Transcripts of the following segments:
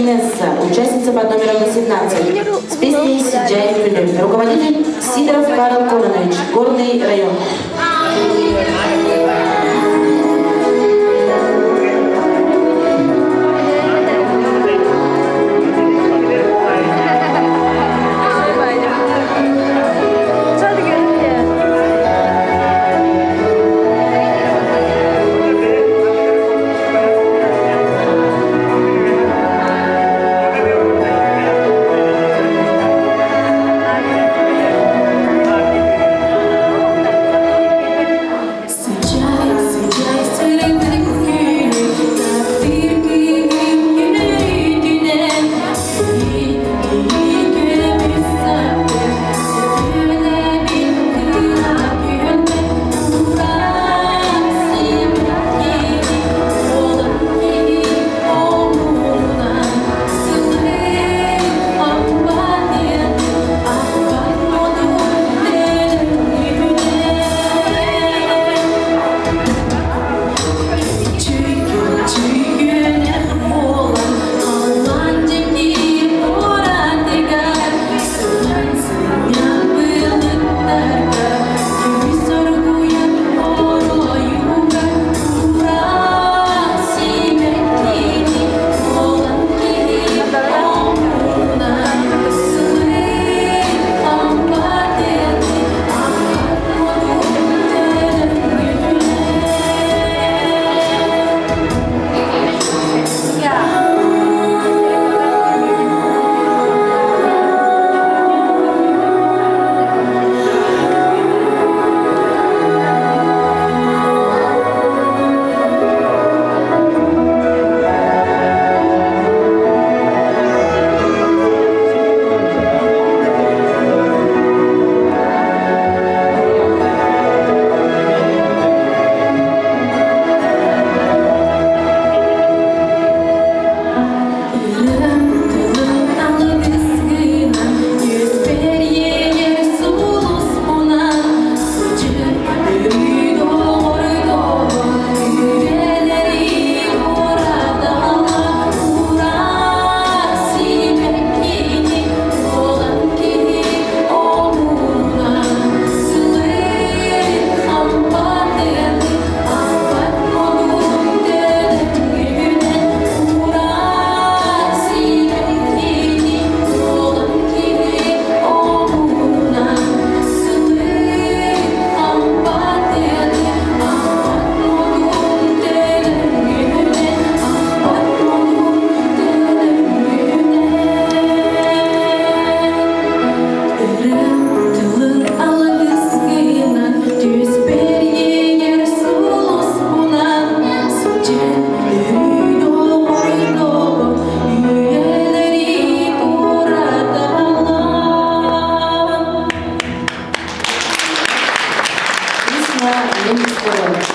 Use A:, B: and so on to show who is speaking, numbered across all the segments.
A: Инесса, участница под номером 18, с песней «Сиджай Күнүм». Руководитель Сидоров Карл Кононович, Горный район.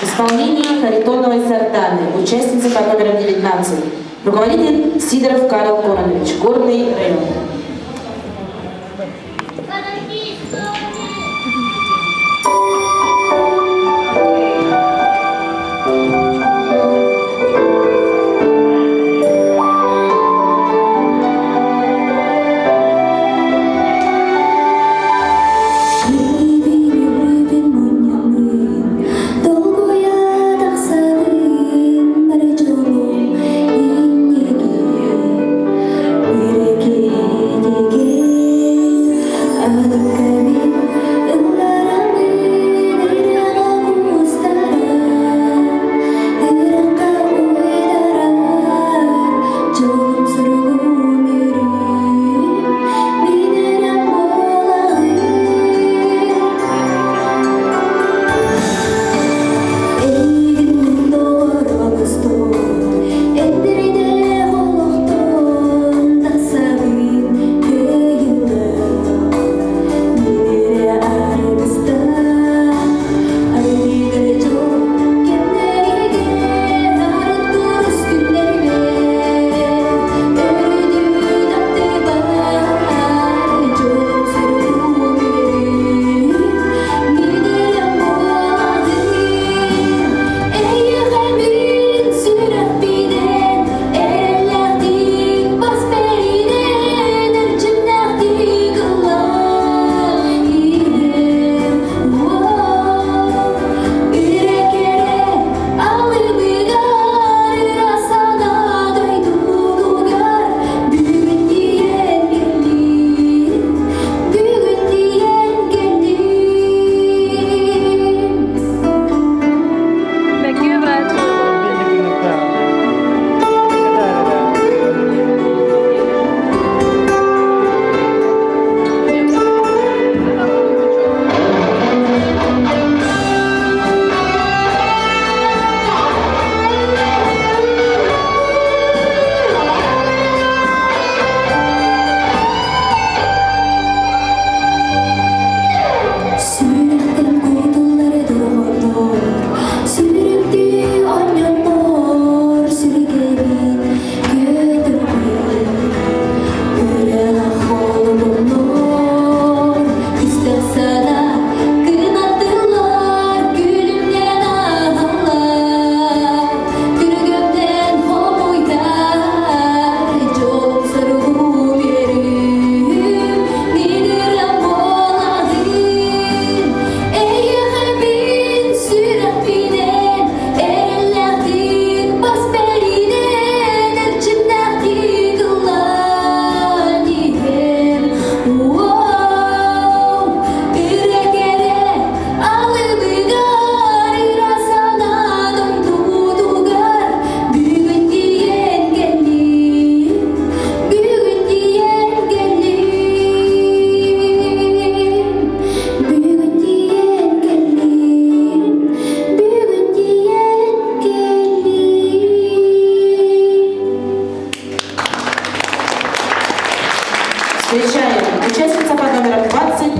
A: Исполнение Харитоновой Сарданы, участница под номером 19. Руководитель Сидоров Карл Кононович, Горный район.
B: Долгуя тахсабын, бар дьолум иннигин.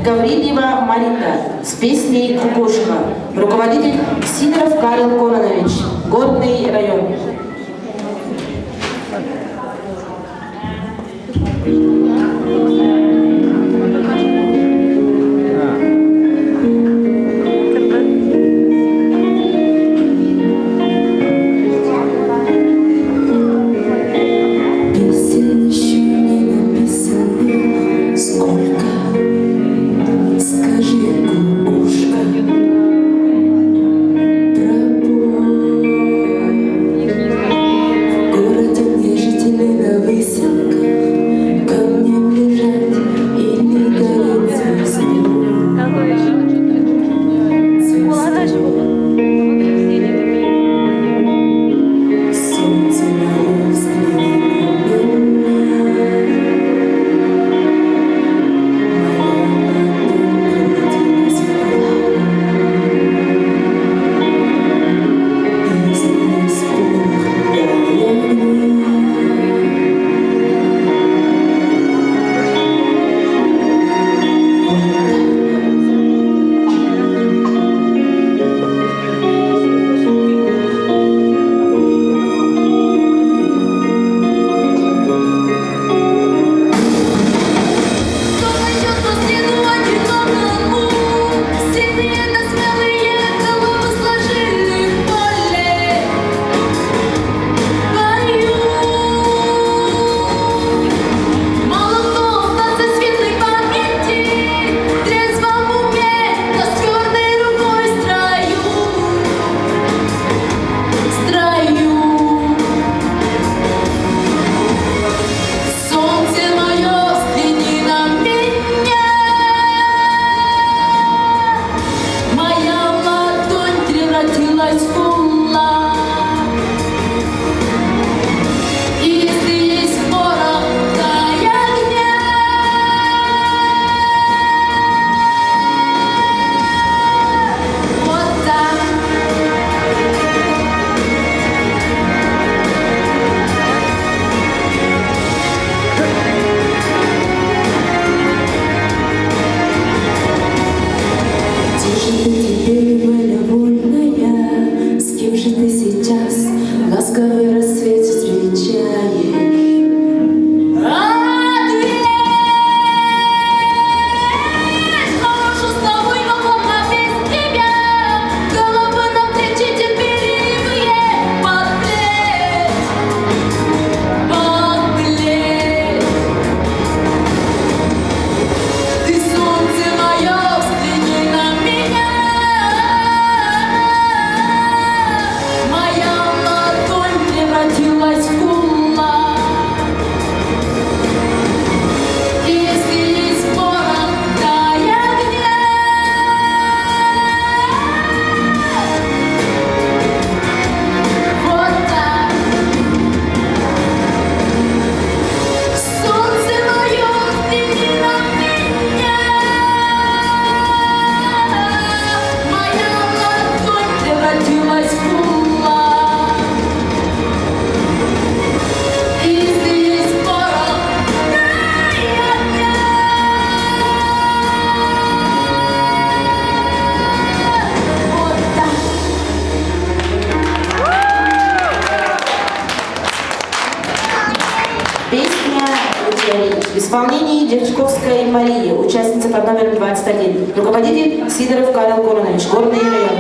A: Гаврильева Марита с песней «Кукушка». Руководитель Сидоров Карл Кононович, Горный район.
B: Песен еще не написанных сколько, скажи, кукушка, тропой. В городе мне жители на выселках, ко мне бежать или гореть звездой. Солнце мое, взгляни на меня, Моя ладонь превратилась в пламя. И если есть порох, дай огня. Вот так.
C: Кто пойдет по следу одинокому? Сильные да смелые головы сложили в поле. Бою. Мало кто остался светлой памяти, в трезвом уме, да с твердой рукой строю, строю. Солнце мое, взгляни на меня. Моя ладонь превратилась в кулак. И если есть порох, дай огня. Вот так.
B: Где же ты теперь, воля вольная? С кем же ты сейчас ласковый рассвет встречаешь?
C: Ответь, хорошо с тобой, но плохо без тебя. Головы на плечи терпеливые под плеть, под плеть. Ты солнце мое, взгляни на меня. Моя ладонь превратилась в кулак. И если есть порох, дай огня. Вот так. Солнце мое, взгляни на меня. Моя ладонь превратилась в кулак. И если есть порох, дай огня. Вот так.
A: Песня «Метеорит» в исполнении Дерчковской Марии, участница под номером 21. Руководитель Сидоров Карл Кононович, Горный район.